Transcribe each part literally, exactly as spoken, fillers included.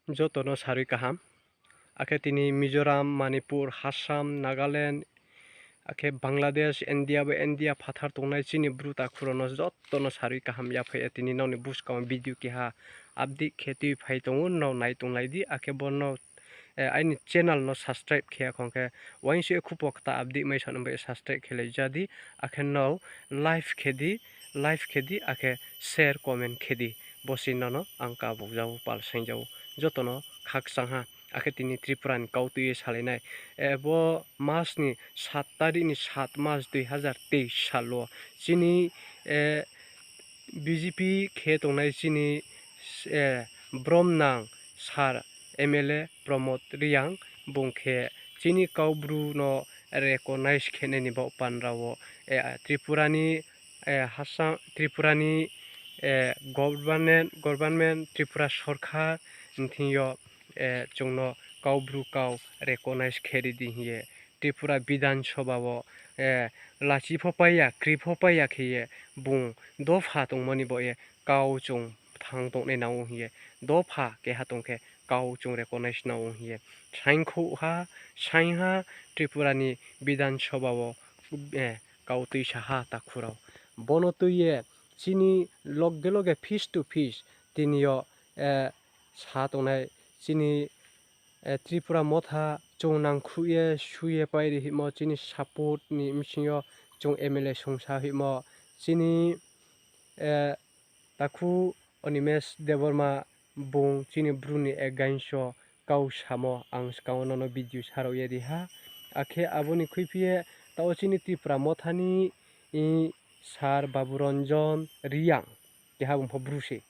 Joto no sarui kaham. Akhe tini Mizoram, Manipur, Assam, Nagaland, akhe Bangladesh, India bai India phathar tongnai chini Bru takhu rao no joto no sarui kaham yaphai ye tini nrao ni buskang video keha update khe tui phai tong ou, nrao nai tonglai di, akhe bo no, eh, aini channel no subscribe khe ya khong khe, uaingsouh ye khupo kta update mai sa no bai subscribe khe lai ja di, akhe nrao like khe di, like khe di, akhe share, comment khe di. Bo se nono ang kabuk ja ou, pal saing ja ou. Joto no khakchang ha. Akhe tini Tripura ni kau tui ye salai nai. Eh, bo mas ni sat tarik ni sat mas dui hazar teis sal wo chini, eh, B J P khe tongnai chini, eh, bromnang sir M L A Pramod Reang bung khe chini Kaubru no recognize khe nai ni baoh pandra wo, eh, Tripura ni, eh, Assam, Tripura ni, eh, government, government, Tripura sorkar ni thing yo, eh, chung no Kaubru kau recognize khe ri di hing ye Tripura Bidhan Sabha wo, eh, lachi pho pai ya, kri pho pai ya khe ye bung dopha tongmo ni baoh ye kau chung thanng tongnai nang ou hing ye, dopha keha tong khe kau chung recognize nang ou hing ye saingkhouh ha, saing ha Tripura ni Bidhan Sabha wo, eh, kau tuisa ha takhu rao. Bo no tui ye chini loge loge face to face tini yo, eh, sa tongnai chini, eh, Tripura Motha chung nangkhruh ye su ye pai ri hingmo chini support ni bsing yo chung M L A songsa hingmo chini, eh, takhu Animesh Debbarma bung chini Bru ni against wo kau samo ang skang wo nono video sarao ye ri ha. Akhe abo ni khuiphi ye taoh wo chini Tripura Motha ni, i, sir Babu Ranjan Reang, keha bung pho Bru se.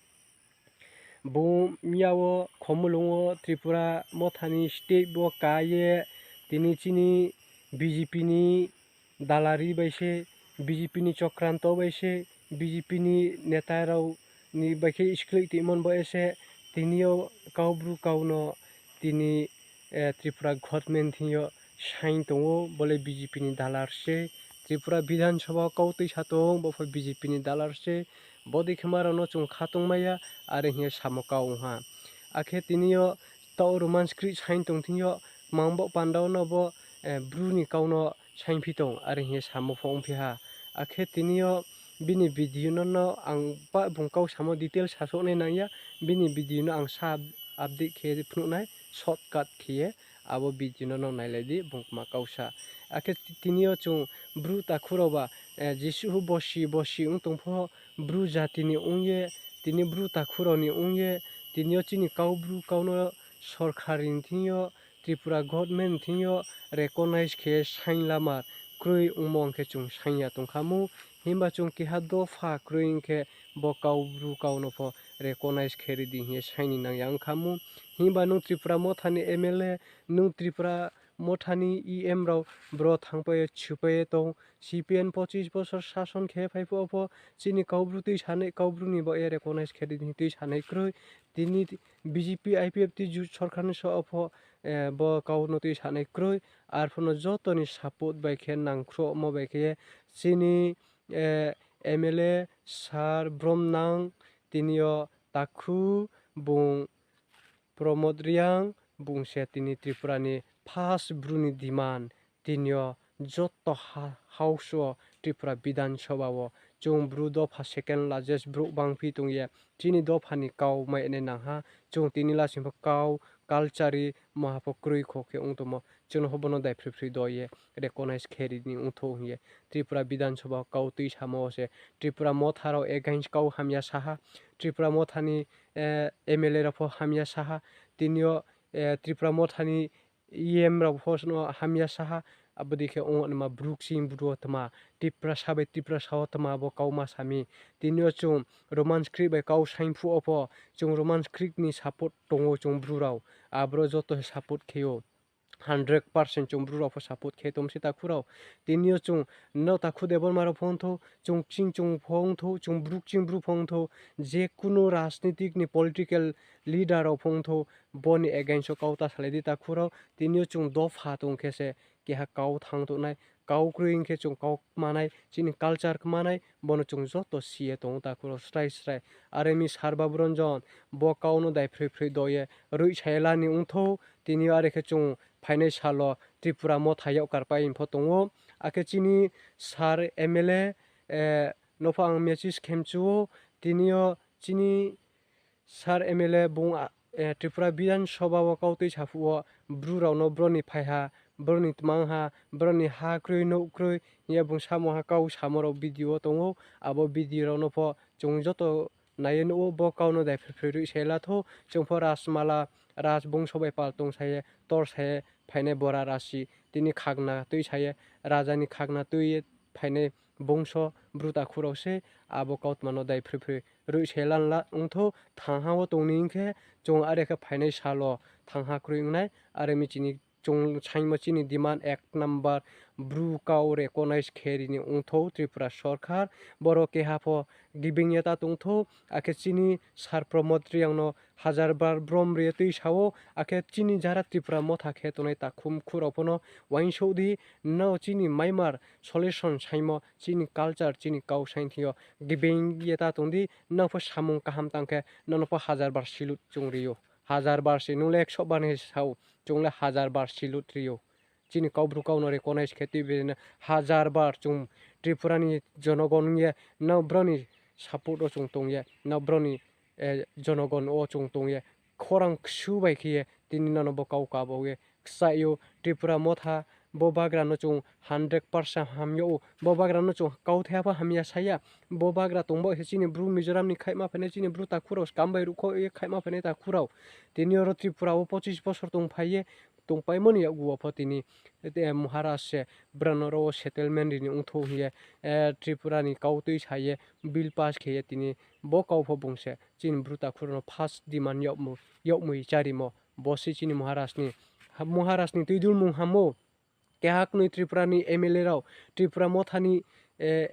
Bung miya wo Khumulwng wo Tripura Motha ni stage wo ka ye tini chini B J P ni dalari bai se, B J P ni chokranto bai se, B J P ni neta rao ni bai khe skloih toimo ni baoh ye se tini yo Kaubru kau no tini, eh, Tripura government thing yo saing tong ou, bo le B J P ni dalar se. Tripura Bidhan Sabha wo kau tuisa tong, bo pho B J P ni dalar se. Bodei khe ma rao no chung kha tongmai ya, are hing ye samo kau ong ha. Akhe tini yo taoh Roman script saing tong thing yo, kmang baoh panda wo no bo, eh, Bru ni kau no saingphi tong, are hing ye samo pho ongphi ha. Akhe tini yo bini video no, no ang pa bung kau samo detail sasaoh nai nang ya, bini video no ang sa update khe phnuh nai, shortcut khe ye, abo video no no nailai di, bung kma kau sa. Akhe ti-, tini yo chung Bru takhu rao ba, eh, jesuh bosi bosi ong tong pho, Bru jati ni ong ye, tini Bru takhu rao ni ong ye, tini yo chini Kaubru kau no sorkar ni thing yo, Tripura government thing yo recognize khe saing lama kroi ongmo ong khe chung saing ya tong kha mu. Himba chung keha dopha kroi ong khe bo Kaubru kau no pho recognize khe ri di hing ye saing ni nang ya ong kha mu. Himba nung Tripura Motha ni M L A, nung Tripura Motha ni E M rao bro thanngpai ye chupai ye tong, C P M pochis bosor sason khe phai phuh wo pho chini Kaubru tuisanai, Kaubru ni baoh ye recognize khe ri di hing tuisanai kroi. Tini B J P, I P F T jut sorkar ni saoh wo pho, eh, bo kau no tuisanai kroi. Arphuh no joto ni support bai khe nangkhruhmo bai khe chini, eh, M L A sir Bromnang tini yo takhu bung Pramod Reang bung se tini Tripura ni first Bru ni demand tini yo joto ha-, house wo Tripura Bidhan Sabha wo chung Bru dopha second largest brouh bangphi tong ye chini dopha ni kau mai nai nang ha. Chung tini lasing pho kau culture ri maha pho kroi kho khe ong tongmo. Chung no pho bo no daiphroi phroi do ye recognize khe ri ni ongthou hing ye Tripura Bidhan Sabha kau tuisamo wo se Tripura Motha rao against kau hamya sa ha. Tripura Motha ni, eh, M L A rao pho hamya sa ha. Tini yo, eh, Tripura Motha ni E M rao pho no hamya sa ha. Abo dei khe ong naima Bru kching Bru wo tma, Tiprasa bai Tiprasa wo tma bo kau ma sa mi. Tini yo chung Roman script bai kau saing phuh wo pho, chung Roman script ni support tong ou chung Bru rao. Aboro joto se support khe ou. Hundred percent chung Bru rao pho support khe tong se takhu rao. Tini yo chung no takhu Debbarma rao pho ongthou, chung kching chung pho ongthou, chung Bru kching Bru pho ongthou, je kunu rajnitik ni political leader rao pho ongthou, bo ni against wo kau ta salai di takhu rao. Tini yo chung dopha tong khe se keha kau thanng tongnai. kau kroi hing khe chung kau kmanai, chini culture kmanai, bono chung joto si ye tong ou takhu rao srai srai. Are mi Sir Baburanjan bo kau no daiphroi phroi do ye roihsa ye la ni ongthou, tini yo are khe chung phainai sal wo Tripura Motha yak karpai pho tong ou. Akhe chini Sir M L A, eh, no pho ang message khe mchu ou, tini yo chini Sir M L A bung, a, eh, Tripura Bidhan Sabha wo kau tuisa phuh wo Bru rao no bro ni phaiha, bro ni tmangha, bro ni ha kroi nouh kroi hing ye bung samo ha kau samo rao video wo tong ou. Abo video rao no pho chung joto nai ye nuh ou, bo kau no daiphroi phroi roihsa ye la thou, chung pho Rajmala, Rajbongso bai pal tongsa ye, torsa ye phainai bora rasi, tini khagna tuisa ye, raja ni khagna tui ye phainai bongso Bru takhu rao se, abo kautma no daiphroi phroi roihsa ye la ongthou, thangha wo tong ni hing khe, chung are khe phainai sal wo thangha kroi ong nai, are mi chini chung saingmo chini demand ek number, Bru kau recognize khe ri ni ongthou Tripura sorkar, boro keha pho gibing ye ta tongthou, akhe chini Sir Pramod Reang no hazar bar brom ri ye tuisa ou, akhe chini jara Tripura Motha khe tongnai takhu mkhu rao pho no uaingsouh di, no chini maimar solution saingmo, chini culture, chini kau saing thing yo gibing ye ta tong di, no pho samung kaham tang khe, nono pho hazar bar salute chung ri ou. Hazar bar se, nung le ekso bar ni sa ou, chung le hazar bar salute ri ou. Chini Kaubru kau no recognize khe tuibi no hazar bar chung Tripura ni jonogon ong ye, no bro ni support wo chung tong ye, no bro ni, eh, jonogon wo chung tong ye, khorang ksu bai khe ye, tini nono bo kau kabo ye kchaih ou, Tripura Motha, bo bagra no chung hundred percent ham yag ou, bo bagra no chung kauthai pho hamya sa ya, bo bagra tong bo se chini Bru Mizoram ni khaihma phainai, chini Bru takhu rao skam bai ruhkho ye khaihma phainai takhu rao. Tini oro Tripura wo pochis bosor tongphai ye, tongpaimo ni yakgu wo pho tini, eh, Maharaj se brao no ro wo settlement ri ni ongthou hing ye, eh, Tripura ni kau tuisa ye bill pass khe ye tini bo kau pho bung se chini Bru takhu rao no first demand yagmui, yagmui charimo. Bo se chini Maharaj ni, ha, Maharaj ni tuidulmung ham ou. Keha knoi Tripura ni M L A rao, Tripura Motha ni, eh,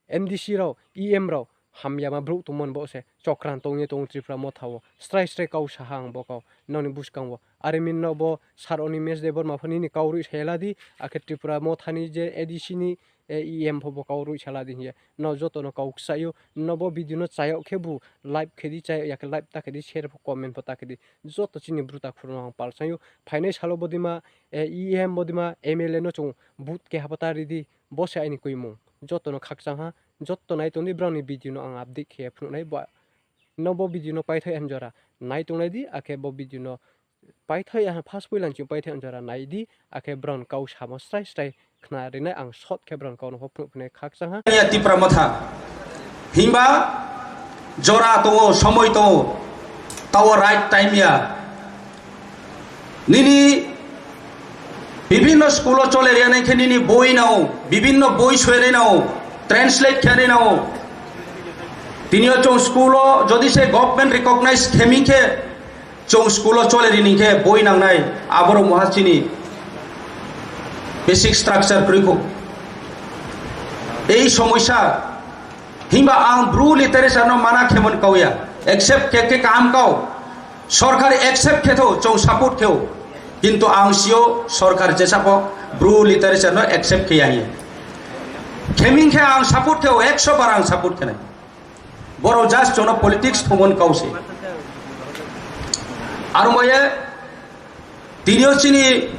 M D C rao, E M rao, hamyama brouh tongmo ni bo se chokran tong ye tong Tripura Motha wo. Srai srai kau sa ha ang bo kau, nrao ni buskang wo. Are mi no bo Sir Animesh Debbarma pho nini kau roihsa ye la di, akhe Tripura Motha ni je A D C ni, eh, E M pho bo kau roihsa la di hing ye. Nrao joto no kau kchaih ou, no bo video no chayag khebu like khe di, chayag ya khe like ta khe di, share pho comment pho ta khe di. Joto chini Bru takhu rao no ang palsang ou. Phainai sal wo bodei ma, eh, E M bodei ma M L A no chung vote keha pho ta ri di. Bo se aini koimung. Joto no khakchang ha, joto nai tong di, brao ni video no ang update khe phnuh nai. Bo, no bo video no paithai han jora nai tonglai di, akhe bo video no paithai ha, first poila ni chung paithai han jora nai di, akhe brao ni kau samo srai srai khna ri nai, ang short khe brao ni kau no pho phnuh phinai khakchang ha. Ya Tipra Motha. Himba jora tong ou, somoi tong ou, tao right time ya. Nini bibhinno school wo chole ri nai khe nini boi nang ou, bibhinno boi soi ri nang ou, translate khe ri nang ou. Tini yo chung school wo jodi se government recognize khe mi khe, chung school wo chole ri ni khe boi nangnai, aboro muha chini basic structure kroi kho. Ei somosa, himba ang Bru literature no mana khemon kau ya, accept khe khe kaham kau. Sorkar accept khe thou, chung support khe ou. Kintu ang si ou sorkar jesa pho Bru literature no accept khe ya hing ye. Kheming khe ang support khe ou, ekso bar ang support khe nai. Boro just chung no politics thumon kau se. Aro mo ye, tini yo chini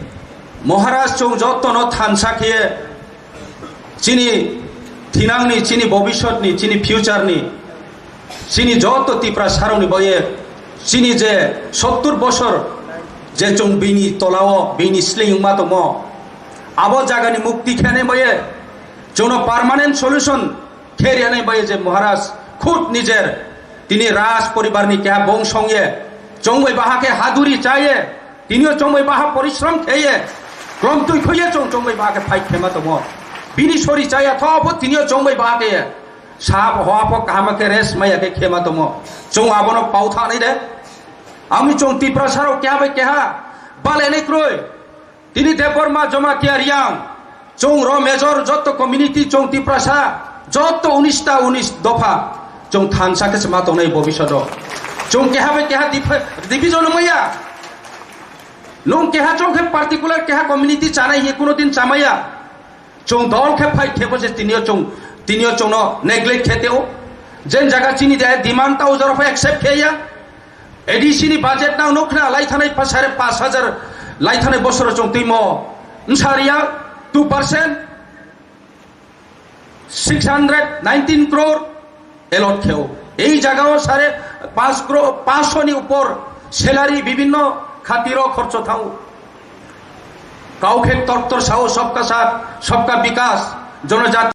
Maharaj chung joto no thansa khe ye, chini thinang ni, chini bobisot ni, chini future ni, chini joto Tiprasa rao ni bo ye, chini je sottur bosor je chung bini tola wo, bini sleing ma tongmo, abo zaga ni mukti khe nai bo ye, chung no permanent solution khe ri nai bo ye je Maharaj khud nijer, tini Raj poribar ni keha bongso ong ye, chung bai baha khe haduri chá ye, tini yo chung bai baha porishrom khe ye, klomtui khui ye chung, chung bai baha khe fight khe ma tongmo. Bini sori chá ya tho pho tini yo chung bai baha khe ye, sa pho, hoa pho, kaham khe rest mai ya khe khe ma tongmo. Chung abo no pau thanng nai de. Ami chung Tiprasa rao keha bai keha bale nai kroi. Tini Debbarma, Jomatia, Reang, chung ro major joto community chung Tiprasa, joto unis ta unis dopha, chung thansa khe se ma tongnai bobisot wo. Chung keha bai keha dip-, division ongmai ya. Nung keha chung khe particular keha community chánai hing ye kuno din chámai ya. Chung dol khe fight khe pho se tini yo chung, tini yo chung no neglect khe tei ou. Jen zaga chini de demand tao jora pho accept khe ya. A D C ni budget nang no khna lai thanai pa sare panch hajar lai thanai bosor o chung tuimo bsa ri ya, two percent, six hundred nineteen crore allot khe ou. Ei zaga o sare panch crore, panchsho ni upor salary bibhinno khati rao khorcho thanng ou. Kau khe ktor ktor sa ou, सबका साथ, सबका विकास, जनजाति